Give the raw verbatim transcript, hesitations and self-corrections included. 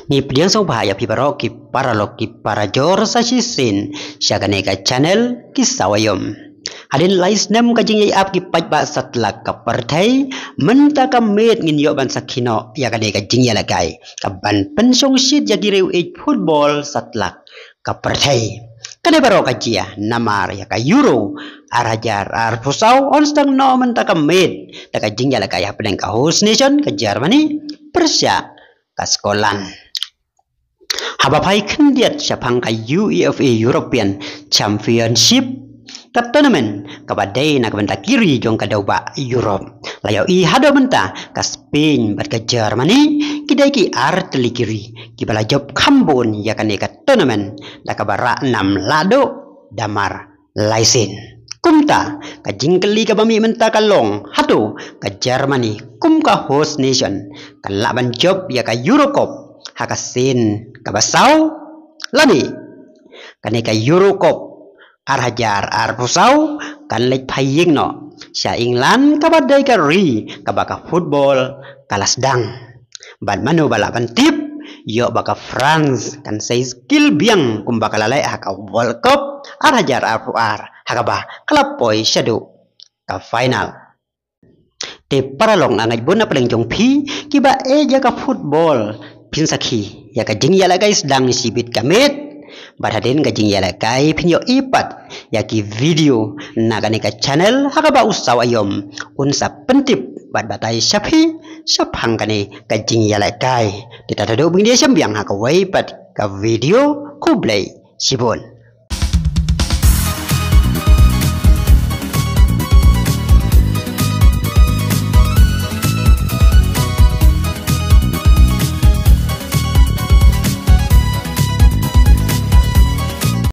Ngi pdiang sngewbha ïa phi baroh ki paralok ki parajor sa shisien sha kane ka channel Ki Saw Aïom. Hadien lai snem ka jingïaid ap ki paidbah satlak ka pyrthei, mynta ka miet ngin ïoh ban sakhi noh ïa kane ka jingïalehkai kaban pynshongshit ïa ki riew ïeit football satlak ka pyrthei. Kane baroh ka jia namar ïa ka Euro ar hajar arphew saw yn sdang noh mynta ka miet da ka jingïalehkai hapdeng ka host nation ka Germany pyrshah ka Scotland. Haba phai khyndiat shaphang ka UEFA European Championship, ka tournament kaba dei na ka bynta ki ri jong ka dewbah Europe. La ïohi haduh mynta ka Spain bad ka Germany ki dei ki ar tylli ki ri kiba la jop kham bun ïa kane ka tournament da kaba rah nam lahduh da mar lai sien. Kumta ka jingkylli kaba mih mynta ka long, hato ka Germany kum ka host nation kan lah ban jop ïa ka Euro Cup ha ka sien kaba saw? Lane kane ka Euro Cup ar hajar arphew saw kan leit phai ïing noh sha England kaba dei ka ri kaba ka football ka la sdang? Bad mano ba lah ban tip, ïoh ba ka France kan sei skill biang kumba ka la leh ha ka World Cup ar hajar arphew ar ha kaba ka la poi shaduh ka final. Te paralok, nga ngeit bun na pdeng jong phi kiba ïeit ïa ka football phin sakhi ïa ka jingïalehkai sdang shibit ka miet. Bad hadien ka jingïalehkai phin ïohi pat ïa ki video na kane ka channel ha kaba u Saw Aïom un sa pyntip bad batai sha phi shaphang kane ka jingïalehkai. Te ta duh bad ngin ïashem biang ha kawei pat ka video. Khublei shibun.